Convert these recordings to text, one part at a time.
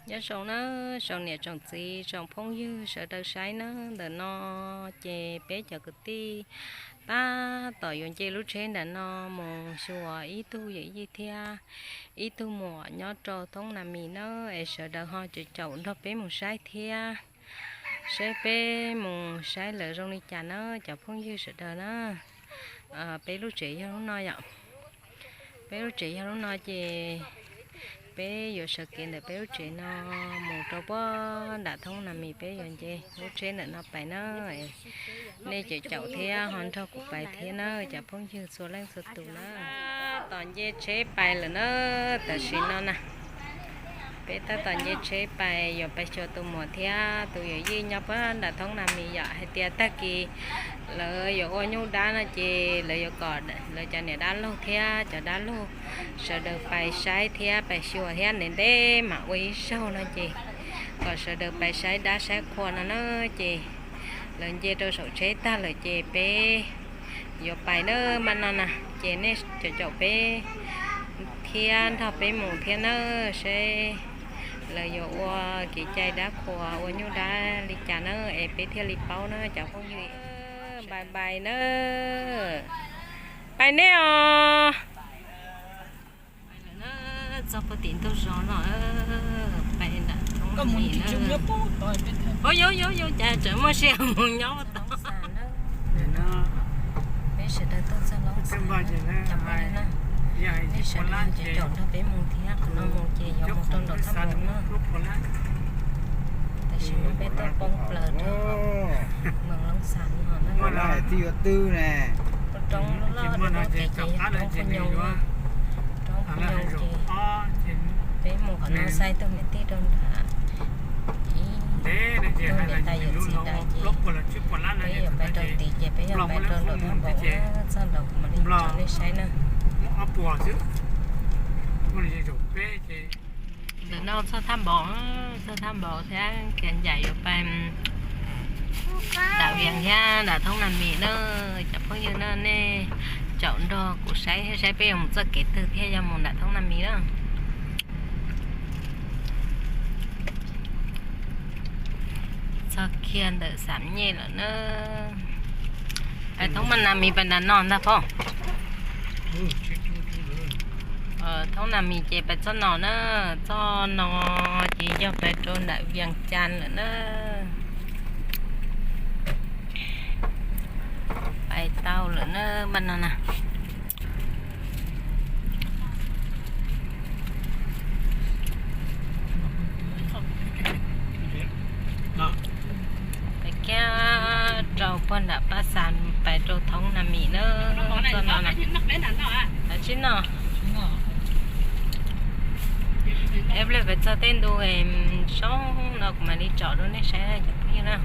Nyob zoo na, tsoom niam tsoom txiv tsoom phooj ywg sawv daws saib na, ntawm no ces peb cov kwv tij tab tom yuav nce lub tsheb ntawm no mus xyuas ib tug yawm yij thiab ib tug muam nyob rau thoob Nas Mis na, es sawv daws ho caum caum nrog peb mus saib thiab. Saib peb mus saib lawv zoo li cas na cov phooj ywg sawv daws na. Peb lub tsev yog lub no yom. Peb lub tsev yog lub no ces peb yuav sawv kev ntawm peb lub tsev no mus rau puag nram thoob Nas Mis, peb yuav nce lub tsheb ntawm no pais na. Nej caum caum thiab ho nrog kuv pais thiab na cov phooj ywg txhua leej txhua tus na. Tab tom nce tsheb pais lawm na, tam sim no na. Peb tab tom nce tsheb pais yuav pais xyuas tus muam thiab tus yawm yij nyob puag nram thoob Nas Mis yom. Hais tias tag kis lawv yuav ua nyuj dab no ces lawv yuav kom lawv cov niam dab laug thiab cov dab laug sawv daws pais saib thiab pais xyuas thiab, ntev ntev mam ua ib zaug no ces kom sawv daws pais saib dab saib qhua no na. Ces lawv nce rau saum tsheb tag lawm ces peb yuav pais na, npaj no na. Ces nej caum caum peb thiab nrog peb mus thiab na, seb lawv yuav ua kev cai dab qhuas ua nyuj dab li cas na, es peb thiaj li paub na cov phooj ywg. Npais npais na, pais nej os. Txog puag tim ntug zos no, pais nram thoob Nas Mis na. Ua yuav yuav yuav cas tseem muaj sij hawm mus nyob tod. Peb sawv daws tuaj txog Loob Xas, cov phooj ywg na, peb sawv daws caum caum nrog peb mus thiab, qhov no mus ces yuav mus rau nram thaj npaum no. Tam sim no peb tuaj poob plaws rau moos Loob Xas no na. Roob loj loj, roob kev ces yog roob Qhua Nyoos, roob Qhua Nyoos ces peb mus qhov no xa ib tug niam tij rau nram, ib tug niam tais yawm txiv ntawd ces peb yuav pais rau tid ces peb yuav pais rau nram thaj npaum na, txog nraud kuv mam li tso nej saib na. Ntawm no txog thaj npaum, txog thaj npaum thiab kiag ncaim yuav pais nram Vias thiab nram thoob Nas Mis na. Cov phooj ywg na, nej caum nrog kuv saib saib peb yuav mus txoj kev twg thiab yuav mus nram thoob Nas Mis na. Txog kiag ntawm Xam Nyej lawm na. Pais thoob Nas Mis pais nram no ntag phauj. Thoob Nas Mis ces pais txoj no na, txoj no ces yog pais rau nram Vias Cas lawm na. Pais tau lawm na, npaj no na. Pais kiag rau puag nram Paj Xas pais rau thoob Nas Mis na, txoj no na. Tsis no, ib pliag pais txog tej ntu zoo no kuv mam li tsom rau nej saib cov phooj ywg na.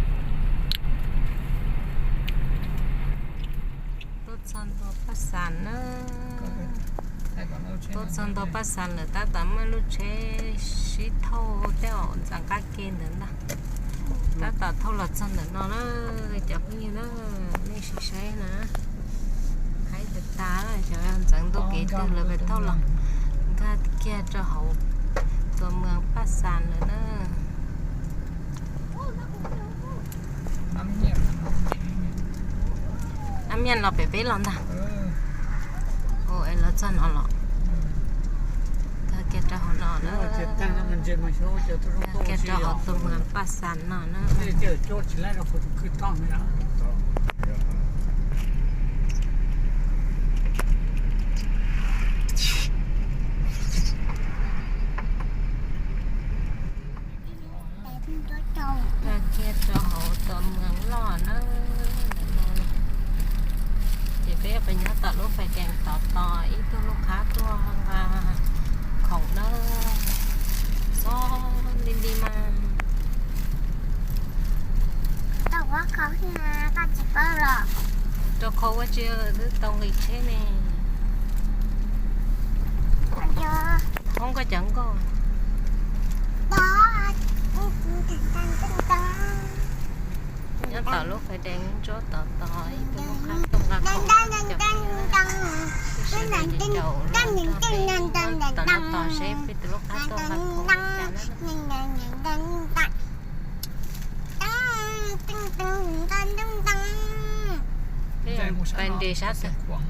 Tuaj txog ntua Paj Xas na. Tuaj txog ntua Paj Xas lawm tab tom muaj lub tsheb sib thauj tej zaum ntxeev qab ke ntawd ntag. Tab tom thauj los txog ntawm no na, cov phooj ywg na, nej sim saib na. Haib tas tas, xyov ntxeev ntu kev twg lawv pais thauj los nkag kiag rau hauv tus moos Paj Xas lawm na. Ab Miaj los pem peb los ntag. Ua es los txog no los. Nkag kiag rau hauv no na. Nkag kiag rau hauv tus moos Paj Xas no na. Nkag kiag rau hauv tus moos loj na. Ces peb pais nyob tom lub fais dees tod tos ib tug lub qhab tuaj nqa khoom na. Xob li li mas. Rau qhov ua tsi twb tau nqis tsheb ne. Hoob koj cov nkoj. Nyob tom lub fais dees ntsuab tod tos ib tug lub qhab tuaj nqa khoom. Sawv daws caum caum tom no tos seb peb tus lub qhab tuaj nqa khoom cas na. Ces sab tag.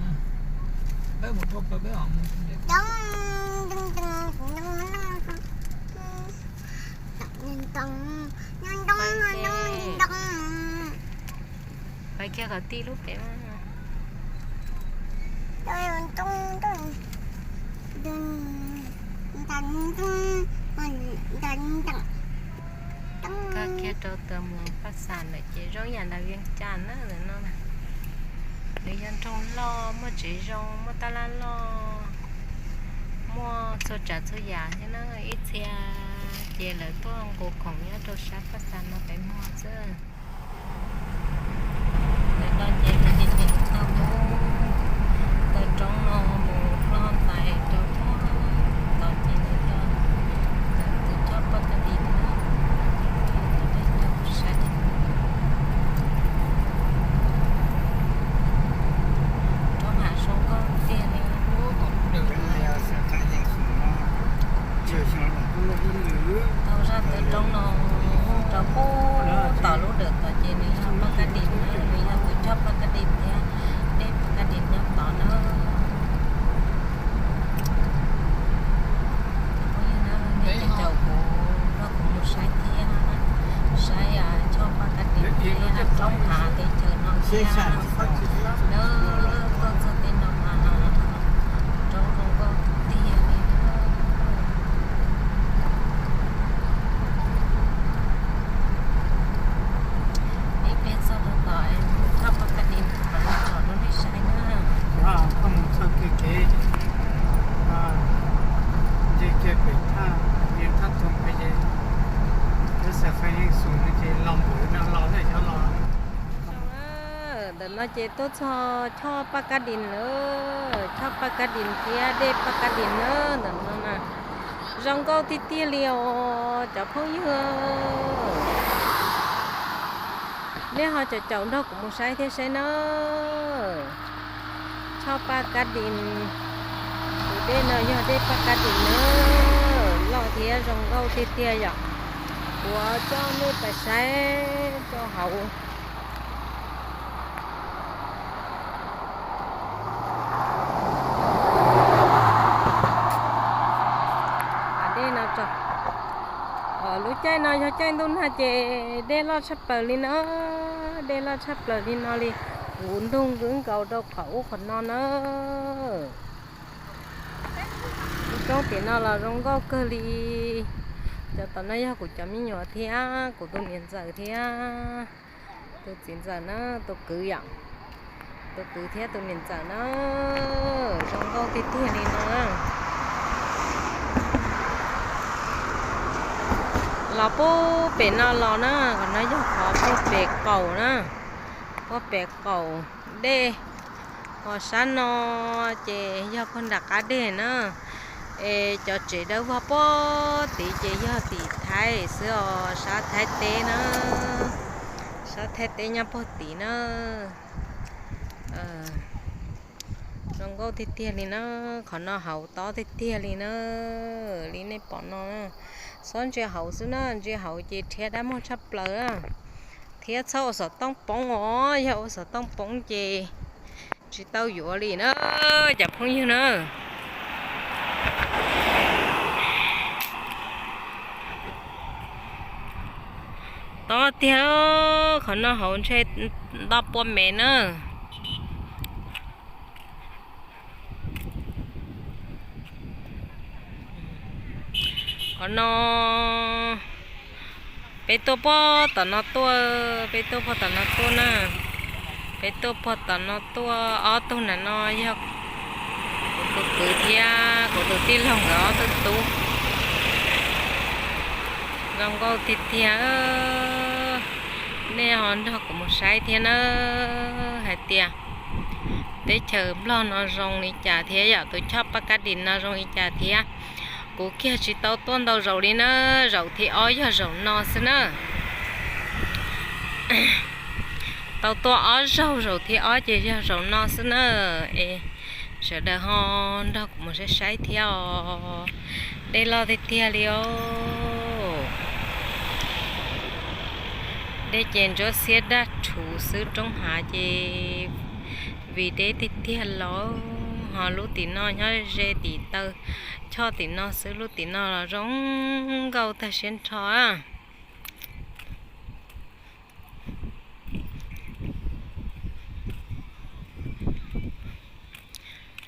Pais kiag kom tij lub pem. Koj kiag rau tawm mus Paj Xas ntawm ces zoo yam nram Vias Cas na ntawm no. Nws yog nroog loj, muaj tsev zoo, muaj tab laj loj, muaj txhua tsav txhua yam thiab na. Ib txhia ces lawv tuaj nqus khoom nyob rau sab Paj Xas no pem muag xwb. Ntawm no ces nws nim niam tau mus taw roob no mus hlo ntais rau tod ces nws tau tus choj paj kab dis no. Saib, roob hav zoo nkauj tiag li. Tau zaj taw roob no rau pub tom lub dawm tod ces nws yog paj kab dis na, nws yog tus choj paj kab dis thiab dej paj kab dis nyob tod na. Cov phooj ywg na, nej caum kuv, nrog kuv mus saib thiab, saib choj paj kab dis thiab roob hav teb chaws no thiab. Nws tuaj txog tej no mas roob zoo nkauj tiag li na. Ib pliag txog rau tom choj paj kab dis, kuv mam li tsom rau nej saib na. Koj mus txog kiag kev, nce kiag pem thaj, nce thaj Thoob pem ces, cov xav fais yeej xus no ces los npawm no los na, xyov los. Ntawm no ces tuaj txog choj paj kab dis lawm, choj paj kab dis thiab dej paj kab dis na, ntawm no na. Zoo nkauj tiag tiag li os cov phooj ywg. Nej ho caum caum nrog kuv mus saib thiab saib na. Choj paj kab dis, tus dej no yog dej paj kab dis na, loj thiab zoo nkauj tiag tiag yom. Kuv coj nej pais saib rau hauv. Dej no tso. Lub caij no yog caij ntuj nag ces dej loj tshaj plaws li na, dej loj tshaj plaws li no li, kuv ntug nkaus rau qhov ub qhov no na. Lub roob tim no los zoo nkauj kawg li. Cov tom no yog kuv cov me nyuam thiab kuv tus niam ntxawm thiab tus txiv ntxawm na, tus kwv yom, tus kwv thiab tus niam ntxawm na, zoo nkauj tiag tiag li no. Los puag pem no los na, qhov no yog qhov puag pem qaum na, puag pem qaum dej. Ho sab no ces yog puag nram qab deg na, es cov tsev dawb vog puag tid ces yog tim Thaib xwb os, sab Thaib teb na, sab Thaib teb nyob puag tid na. Zoo nkauj tiag tiag li na, qhov no hauv tob tiag tiag li na, li nej pom no. Txhob ntsia hauv xwb na, ntsia hauv ces rhiab dab muag tshaj plaws na. Thiab txhob ua xov tooj poob os, yog ua xov tooj poob ces tsis tau yuav li na cov phooj ywg na. Tob tiag, qhov no hauv ntshe nto pua mev na. Qhov no peb tuaj puag tom no tuaj, peb tuaj puag tom no tuaj na. Peb tuaj puag tom no tuaj, ob tug nram no yog kuv tus kwv thiab kuv tus tij laug nkawd ob tug tub. Zoo nkauj tiag tiag, nej ho nrog kuv mus saib thiab na, hais tias teb chaws Nplog no zoo li cas thiab yom, tus choj paj kab dis no zoo li cas thiab. Kuv kiag tsis tau tuaj ntau zaus li na, zaum thib ob yog zaum no xwb na. Tau tuaj ob zaug, zaum thib ob ces yog zaum no xwb na. Es sawv daws ho nrog kuv mus saib saib thiab os. Dej loj tiag tiag li os. Dej ces ntsuab xiab daj rhuv xwb, roob hav ces Vim deb tiag tiag los ho lub tim no nyob ze tim taw choj tim no xwb, lub tim no los zoo nkauj tag siab nrho.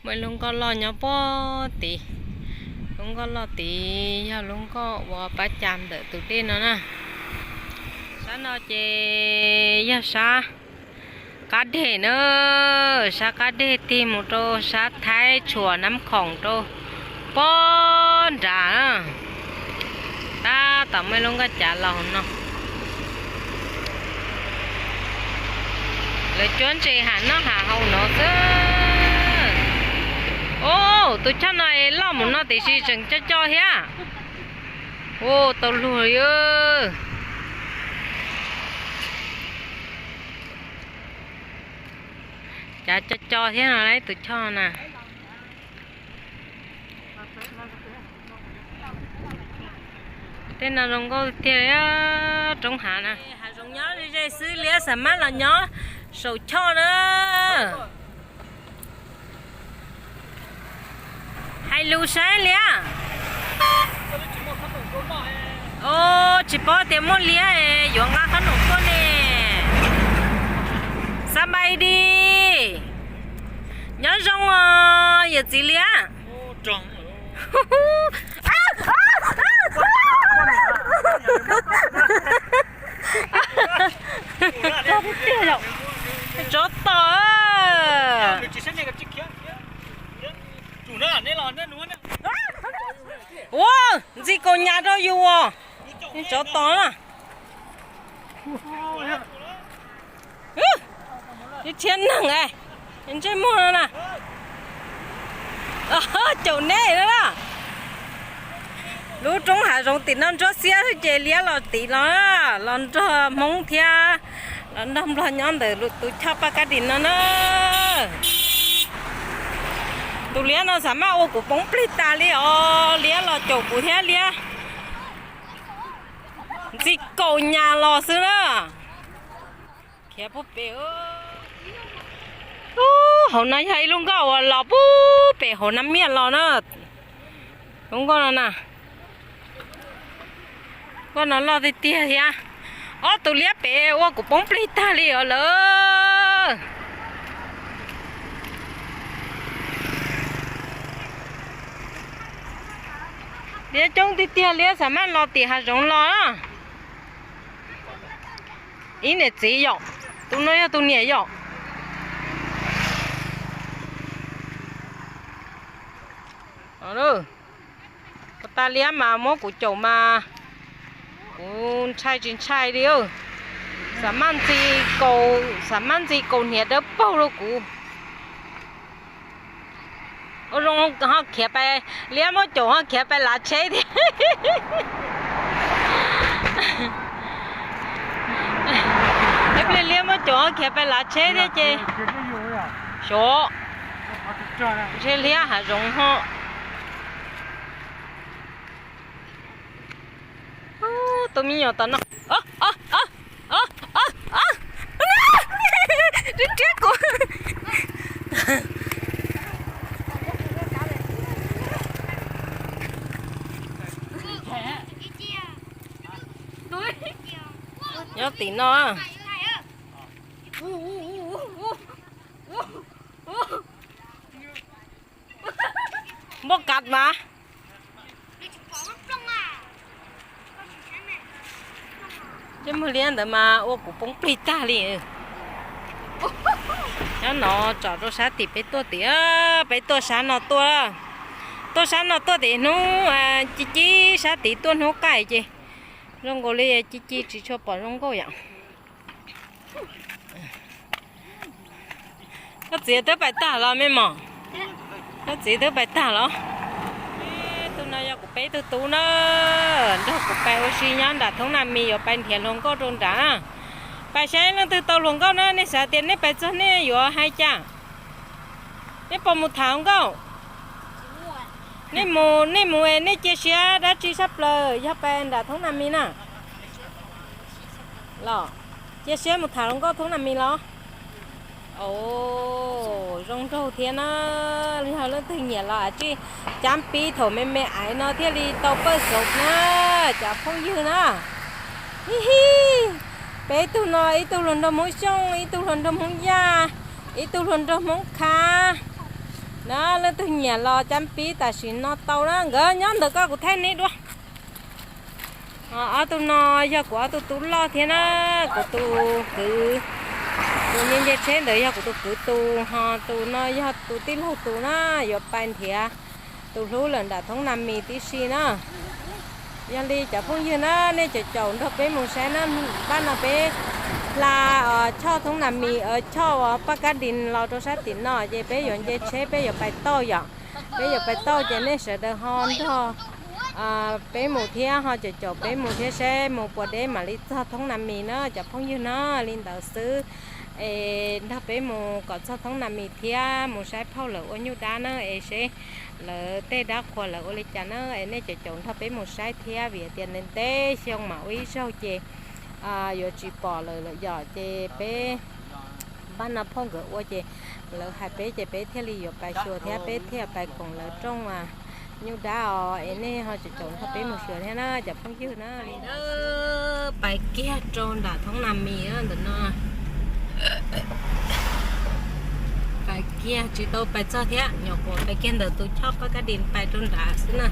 Muaj ib lub nkoj loj nyob puag tid, lub nkoj loj tid yog lub nkoj uas pab cas ntawm tus dej no na. Sab no ces yog sab qab deg na, sab qab deg tig mus rau sab Thaib tshuam Nab Khoom rau puag nrad na. Tab tom muaj ib lub nkoj cav los hauv no. Lawv cuab ntses ham noj ham haus no xwb. Ub, tus choj no es loj mus no tiam sis tseem co co thiab. Ub, tau luag li. Cav co co thiab no ib tus choj na. Tej no zoo nkauj tiag, roob hav na. Hav zoov nyob ze xwb, liab xam mab los nyob saum choj na. Hais lus saib liab. Os, tsis paub tias muaj liab yuav nqa qhob noom tuaj ne. Xab npais di. Nyob zoo os yawm txiv liab. Tsov tom. Ua, ntxi kaus nyas rau yus os. Tsov tom na. Ib txhia neeg, ntsej muag no na. Caum neb na. Lub roob hav zoov tim no ntsuab xiab xwb ces liab los tid los, los nrog Hmoob thiab los nrog Nplog nyob ntawm tus choj paj kab tim no na. Tus liab no xam maj ua kuv poob plig tas li os, liab los caum kuv thiab liab. Ntxi kaus nyas los xwb na. Khiav puag pem. Hauv no yog ib lub nkoj uas los puag pem hauv Nab Miaj los na. Lub nkoj no na. Nkoj no loj tiag tiag thiab. Ob tus liab pem ua kuv poob plig tag li os lawm. Liab coob tiag tiag, liab xam maj los tim hav zoov los. Ib niam txiv yom, tus no yog tus niam yom. Ko tas liab mas muab kuv caum mas kuv ntshai tsis ntshai li. Xam maj ntxi kaus, xam maj ntxi kaus hniav dawb paug rau kuv. Ua zoo ho khiav pais, liab muab caum ho khiav pais lav tsheb thiab. Ib pliag liab muab caum ho khiav pais lav tsheb thiab ces xyov, ntshe liab hav zoov ho. Tus me nyuam tom no. Riab riab kuv. Nyob tim no. Npoj kav mas. Cov muag liab ntawd mas ua kuv poob plig tag li. Nyob no tsom rau sab tim peb tuaj tim, peb tuaj sab no tuaj, tuaj sab no tuaj tim hnub ci ci, sab tid tuaj hnub qaij ces zoo nkaus li ci ci tsis tshua pom zoo nkauj yom. Koj txiv twb pais tag los me mos? Koj txiv twb pais tag los? Tus no yog kuv peb tug tub na, nrog kuv pais ua si nyob nram thoob na mis yuav pais nrhiav hluas nkauj rau nrad na. Pais saib leej twg tau hluas nkauj na, nej xav tias nej pais txog nej yuav hais cas? Nej puas mus tham hluas nkauj? Nej mus, nej mus es nej cia siab dab tsi tshaj plaws yog pais nram thoob na mis na? Los cia siab mus tham hluas nkauj thoob na mis los? Os, zoo nraug thiab na. Yog leej twg nyiam los tsij cab pib thaum me me aiv no thiaj li tau pawj xov na, cov phooj ywg na. Hi hi, peb tug no ib tug hluas nraug Hmoob Xyooj, ib tug hluas nraug Hmoob Yaj, ib tug hluas nraug Hmoob Khab na. Leej twg nyiam los cab pib tam sim no tau na, nkawd nyob ntawm ko kuv thaij neb dua. Ob tug no yog kuv ob tug tub loj thiab na, kuv tus kwv, tus nce nce tsheb ntawd yog kuv tus kwv tus, ho tus no yog tus tij laug tus na, yuav pais nrhiav tus hlub lawm nram thoob Nas Mis tib si na. Yog li cov phooj ywg na, nej caum caum nrog peb mus saib na, pab no peb hla choj thoob Nas Mis, choj uas Paj Kab Dis los rau sab tim no ces peb yuav nce tsheb peb yuav pais tauj yom. Peb yuav pais tauj ces nej sawv daws ho nrog peb mus thiab, ho caum caum peb mus thiab saib mus puas deb mam li txog thoob Nas Mis na cov phooj ywg na. Li ntawd xwb es nrog peb mus kom txog thoob Nas Mis thiab mus saib phauj lawv ua nyuj dab na, es seb lawv tej dab qhuas lawv ua li cas na, es nej caum caum nrog peb mus saib thiab vim tias ntev ntev xyoo mas ua ib zaug ces yuav tsis pom lawm yom, ces peb npaj no phauj nkawd ua ces lawv hais peb ces peb thiaj li yuav pais xyuas thiab peb thiaj pais koom lawv rooj nyuj dab os, es nej ho caum caum nrog peb mus xyuas thiab na cov phooj ywg na. Pais kiag rau nram thoob Nas Mis ntawm no. Pais kiag tsis tau pais txog thiab, nyuam qhuav pais kiag ntawm tus choj Paj Kab Dis pais rau nrad xwb na.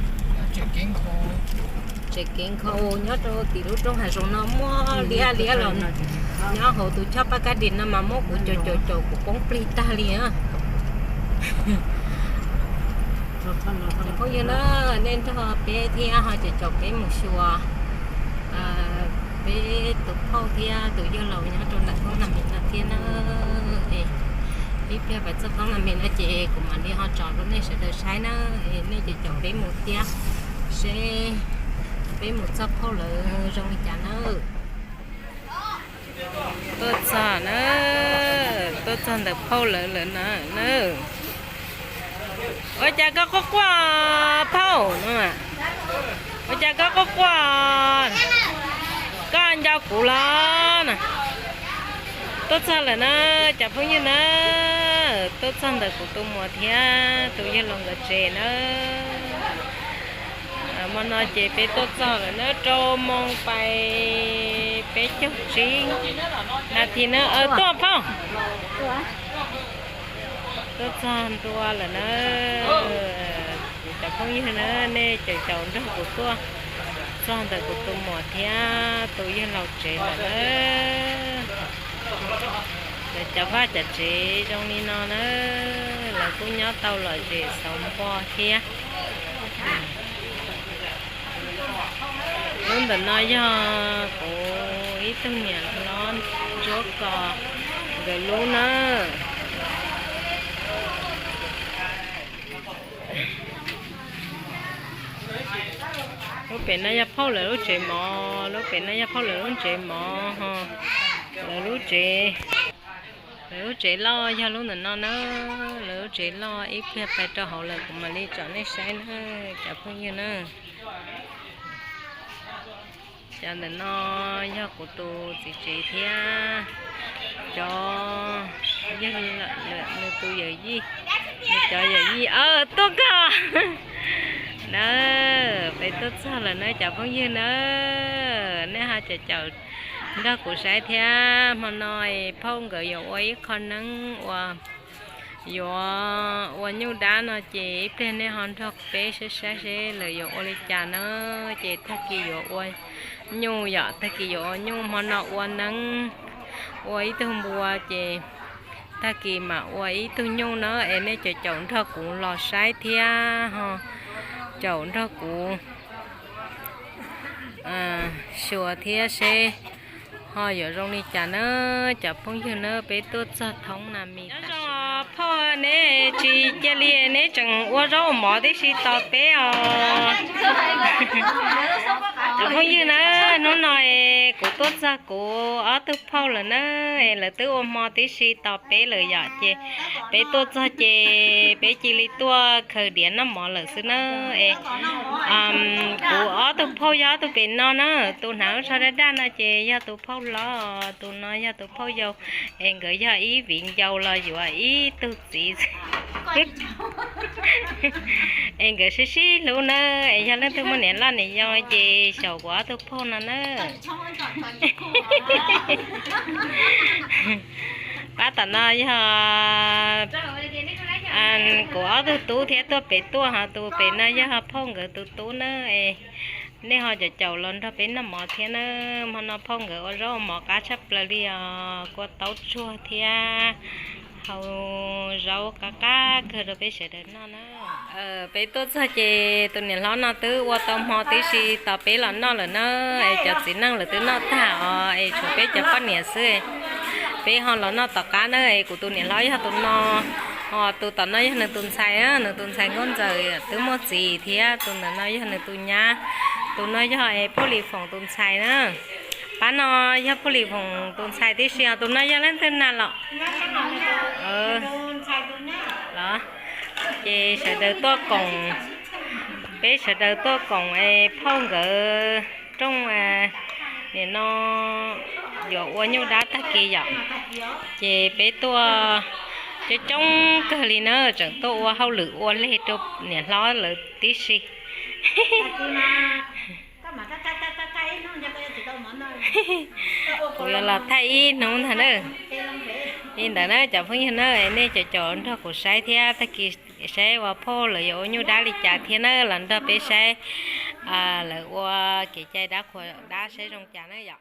Tsev kev nkhaus nyob rau tim lub rooj hav zoov no muaj liab liab los nyob hauv tus choj Paj Kab Dis no mas muab kuv caum caum caum kuv poob plig tag li na. Cov phooj ywg na, nej nrog peb thiab ho caum caum peb mus xyuas peb tus phauj thiab tus yawg laus nyob rau nram thoob Nas Mis no thiab na. Ib pliag pais txog thoob Nas Mis no ces kuv mam li ho tso rau nej sawv daws saib na. Nej caum caum peb mus thiab seb peb mus txog phauj lawv zoo li cas na. Tuaj txog na, tuaj txog ntawm phauj lawv lawm na. Ua cas koj quaj quaj phauj? Ua cas koj quaj quaj? Koj nco kuv los na. Tuaj txog lawm na, cov phooj ywg na, tuaj txog ntawm kuv tus muam thiab tus yawg laus nkawd tsev na. Hmo no ces peb tuaj txog lawm na, rau moos pais peb caug tsib nas this na. Tuaj phauj. Tuaj txog ntua lawm na. Cov phooj ywg na, nej caum caum nrog kuv tuaj txog ntawm kuv tus muam thiab tus yawg laus tsev lawm na. Lawv cov vaj cov tsev zoo li no na, lawv kuj nyob tau lom zem xauv npo thiab. Lub ntawm no yog kuv ib tug niam hlob Ntsuab Kos nkawd lub na. Lub pem no yog phauj lawv lub tsev mov, lub pem no yog phauj lawv lub tsev mov ho. Lawv lub tsev, lawv lub tsev loj yog lub ntawm no na. Lawv lub tsev loj, ib pliag pais rau hauv lawm kuv mam li tsom nej saib na cov phooj ywg na. Cov ntawm no yog kuv tus txiv tsev thiab cov yog nws tus yawm yij, nws cov yawm yij. Tuaj koj na, peb tuaj txog lawm na cov phooj ywg na. Nej ho caum caum nrog kuv saib thiab, hmo no phauj nkawd yuav ua ib qho neeb ua, yuav ua nyuj dab no ces ib pliag nej ho nrog peb saib saib seb lawv yuav ua li cas na. Ces tag kis yuav ua nyuj yom, tag kis yuav ua nyuj, hmo no ua neeb, ua ib tug npua ces tag kis mam ua ib tug nyuj na. Es nej caum caum nrog kuv los saib thiab ho caum nrog kuv xyuas thiab seb ho yuav zoo li cas na. Cov phooj ywg na, peb tuaj txog thoob Nas Mis. Nyob zoo phauj, neb tsis cia li neb tseem ua zaub ua mov tib si tos peb os. Cov phooj ywg na, hnub no Kuv tuaj txog kuv ob tug phauj lawm na, es lawv twb ua hmo tib si tos peb lawm yom, ces peb tuaj txog ces peb cia li tuaj khaws diav noj mov lawm xwb na. Es kuv ob tug phauj yog ob tug pem no na, tus hnav lub tsho daj daj no ces yog tus phauj hlob, tus no yog tus phauj yau, es nkawd yog ib viv ncaus los yuav ib tug txiv xwb. Es nkawd sib sib hlub na, es yog leej twg muaj niam loj niam yau ces xyaum kuv ob tug phauj no na. Pab tom no yog kuv ob tug tub thiab tuaj pem tuaj, ho tus pem no yog phauj nkawd tus tub na. Es nej ho caum caum los nrog peb noj mov thiab na. Hmo no phauj nkawd ua zaub ua mov qab tshaj plaws li os, kua taub tsuag thiab hau zaub qab qab kawg rau peb sawv daws noj na. Peb tuaj txog ces tus niam hlob no twb ua tau hmo tib si tos peb los noj lawm na. Es cov txiv neej lawv twb noj tag os, es tshuav peb cov poj niam xwb. Peb ho los noj tom qab na, es kuv tus niam hlob yog tus no, ho tus tom no yog nws tus ntxhais, nws tus ntxhais nkauj ntxawm twb muaj txiv thiab, tus ntawm no yog nws tus nyab, tus no yog es Phauj Lis Foom tus ntxhais na. Pab no yog Phauj Lis Foom tus ntxhais tib si, ho tus no yog leej twg na los? Los, ces sawv daws tuaj koom, peb sawv daws tuaj koom es phauj nkawd rooj, nim no yuav ua nyuj dab tag kis yom. Ces peb tuaj coob coob kawg li na, tseem tuaj ua hauj lwm ua leg rau niam hlob lawv tib si. Kuv yuav los thaij ib hnub ntag na. Li ntawd na cov phooj ywg na, nej caum caum nrog kuv saib thiab, tag kis saib ua phauj lawv yuav ua nyuj dab li cas thiab na, los nrog peb saib lawv ua kev cai dab qhuas dab saib zoo cas na yom.